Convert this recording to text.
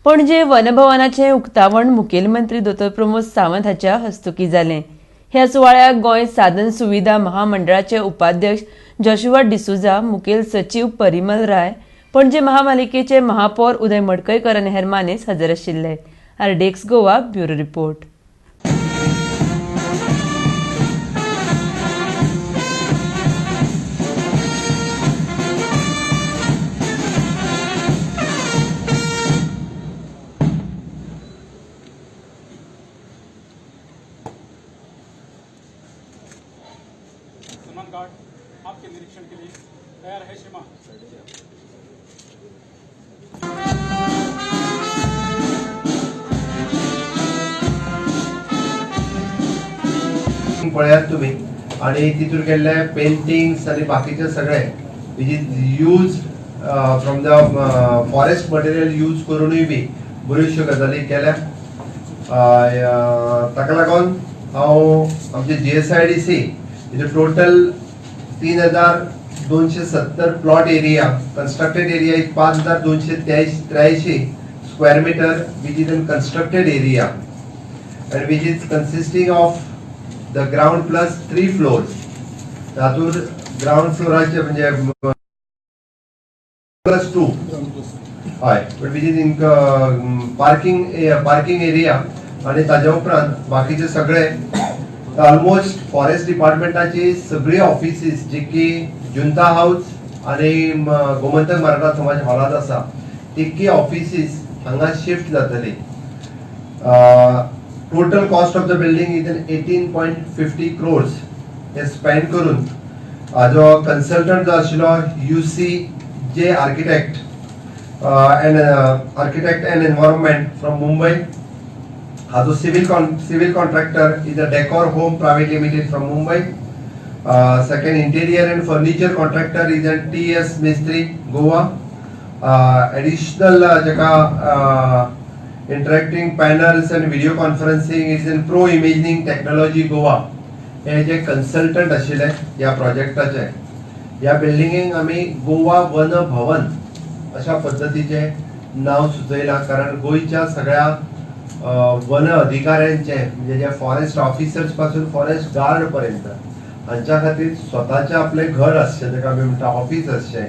पणजे वनभवनाचें उक्तावण मुखेलमंत्री दोतोर प्रमोद सावंत हाच्या हस्तुकीं जालें. ह्या सुवाळ्याक गोंय साधन सुविधा महामंडळाचे उपाध्यक्ष जोशुआ डिसोझा, मुखेल सचीव परिमल राय, पणजे महापालिकेचे महापौर उदय मडकयकर आनी हेर मानेस्त हजर आशिल्ले. RDX Goa, bureau report. Salman guard आपके निरीक्षण के लिए तैयार है श्रीमान. पळयात तुमी आणि तितूर केल्ले पेंटिंग्स आनी बाकीचे सगळे which is use from the forest material use करुनूय बी बऱ्योचश्यो गजाली केल्या. ताका लागून हांव आमचे जीएसआयडीसी हितून total 3270 plot area, constructed area is 5283 square meter, which is in constructed area and which is consisting of the ground plus three floors. तातूंत ग्राउंड फ्लोराचे म्हणजे प्लस टू, हय, but which is in parking area आणि ताज्या उपरांत बाकीचे सगळे almost forest डिपार्टमेंटाची सगळी offices जी की जुंता हाऊस आणि गोमंतक मराठा समाज हॉलात आसा, तितकी ऑफिसीस हांगा शिफ्ट जातली. Total cost of the building is 18.50 crores. हे स्पेंड करून हाजो कन्सल्टंट जो आशिल्लो UCJ architect and environment from Mumbai. हाजो civil contractor is a Decor Home Private Limited from Mumbai. Second interior and furniture contractor is a TS Mistry, Goa. Additional जेका interacting panels and video conferencing is in Pro Imaging Technology, Goa. हे जे consultant आशिल्ले ह्या प्रोजेक्टाचे. ह्या बिल्डिंगेक आमी Goa one भवन अशा पद्दतीचें नांव सुचयलां, कारण गोंयच्या सगळ्या वन अधिकाऱ्यांचे, म्हणजे जे फॉरेस्ट ऑफिसर्स पासून फॉरेस्ट गार्ड पर्यंत हांच्या खातीर स्वताचें आपलें घर आसचें, ताका आमी म्हणटा ऑफिस आसचें.